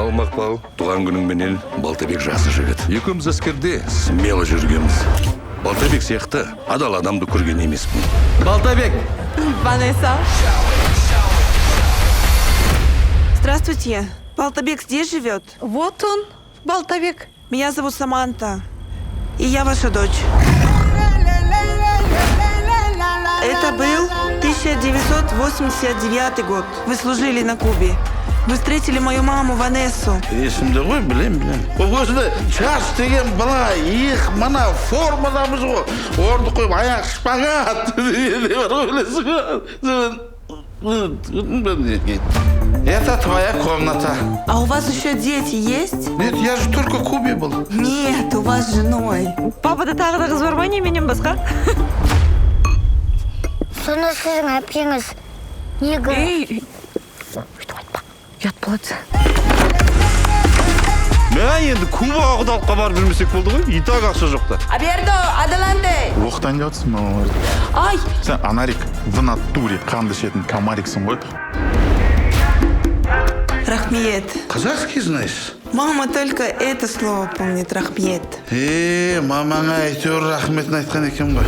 Ал, Мақпал, туған күніңменен! Балтабек жақсы жігіт. Екеуміз әскерде смело жүргенбіз. Балтабек сияқты адал адамды көрген емеспін. Балтабек! Ванесса. Здравствуйте. Балтабек здесь живет? Вот он, Балтабек. Меня зовут Саманта. И я ваша дочь. Это был 1989 год. Вы служили на Кубе. Вы встретили мою маму Ванессу. Есімде ғой, білем, білем. Ол өзі жас деген былай иық, мына формадамыз ғой, орындық қойып, аяқ шпагат не бар ғой, білесің ғой. Это твоя комната. А у вас еще дети есть? Нет, я же только в Кубе был. Нет, у вас с женой. Папада тағы да қыз бар ма, не менен басқа? Сонда сіздің әпкеңіз негр? Ей, өйтіп айтпа, ұят болады. Мә, енді Кубаға құдалыққа барып жүрмесек болды ғой, и так ақша жоқ та. Абердо, adelante! Оқтан деп жатырсың мамаларды. Ай! Сен анарик, в натуре қанды ішетін комариксің ғой. Рахмет. Казахский знаешь? Мама только это слово помнит, рахмет. Е, мамаңа әйтеуір рахметін айтқан екен ғой.